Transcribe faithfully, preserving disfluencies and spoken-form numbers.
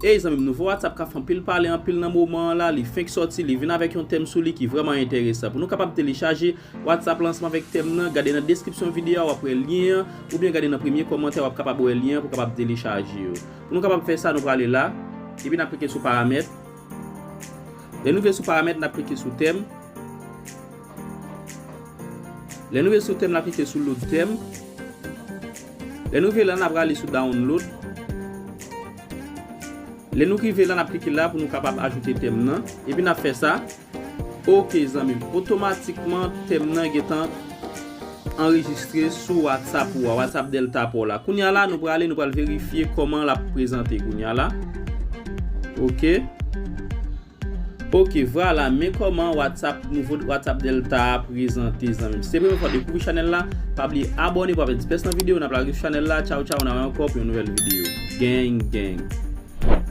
Ey zanmi m, nouvo WhatsApp k ap fè anpil pale anpil nan moman an la, li fenk sòti, li vin avèk yon tèm sou li ki vrèman enteresan. Pou nou kapab telechaje WhatsApp lan ansanm avèk tèm nan, gade nan deskripsyon videyo a, w ap wè lyen an, oubyen gade nan premye kòmantè, w ap kapab wè lyen an pou w kapab telechaje yo. Pou nou kapab fè sa, nou prale la, epi n ap klike sou paramèt. Lè nou rive sou paramèt, n ap klike sou tèm. Lè nou rive sou tèm, n ap klike sou load tèm. Lè nou rive la, n ap rale sou download. Lè nou rive la, n ap klike la pou nou kapab ajoute tèm nan. Epi n ap fè sa. Ok, zanmi m. Otomatikman, tèm nan gentan anrejistre sou WhatsApp ou a, WhatsApp Delta pa w la. Kounye a la, nou prale, nou pral verifye kòman l ap prezante kounye a la. Ok. Ok, vwala, men kòman WhatsApp, nouvo WhatsApp Delta a prezante, zanmi m. Si se premye fwa w dekouvri chanèl la, pa bliye abòne pou w pa pèdi pyès nan videyo. N ap lage sou chanèl la. Tchaw, tchaw, n a wè ankò pou yon nouvèl videyo. Gang, gang.